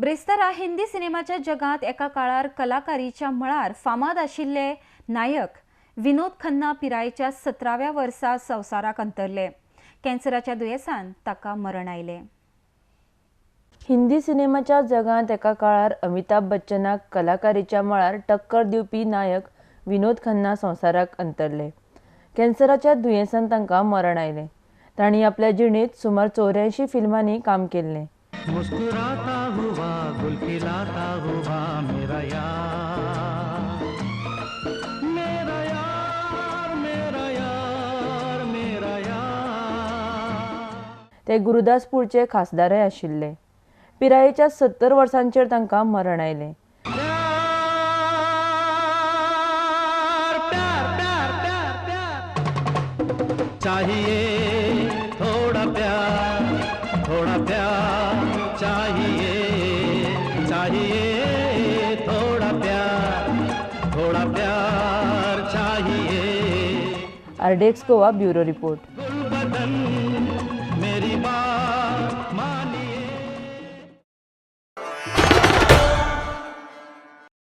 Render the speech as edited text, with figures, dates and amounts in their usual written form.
ब्रेस्तारा हिंदी सिनेमाच्या जगांत एका काळार कलाकारीच्या मळार फामाद आशिल्ले नायक विनोद खन्ना पिरायेच्या 17व्या वर्सा संवसाराक अंतरले. कॅन्सराच्या दुयेंसान ताका मरण आयलें. हिंदी सिनेमाच्या जगांत एका काळार अमिताभ बच्चनाक कलाकारीच्या मळार टक्कर दिवपी नायक विनोद खन्ना संवसाराक अंतरले. कॅन्सराच्या दुयेंसान तांकां मरण आयलें. तांणी आपल्या जिणेंत सुमार 84 फिल्मांनी काम केल्लें. मुस्कुराता हुआ गुल खिलाता हुआ मेरा यार, मेरा यार, मेरा यार, मेरा यार. ते गुरुदासपूरचे खासदारय आशिल्ले. पिरायेच्या 70 वर्सांचेर तांकां मरण आयलें. प्यार प्यार प्यार प्यार प्यार चाहिए, थोड़ा प्यार, थोड़ा प्यार चाहिए, चाहिए थोड़ा प्यार, थोड़ा प्यार चाहिए. RDX Goa bureau report.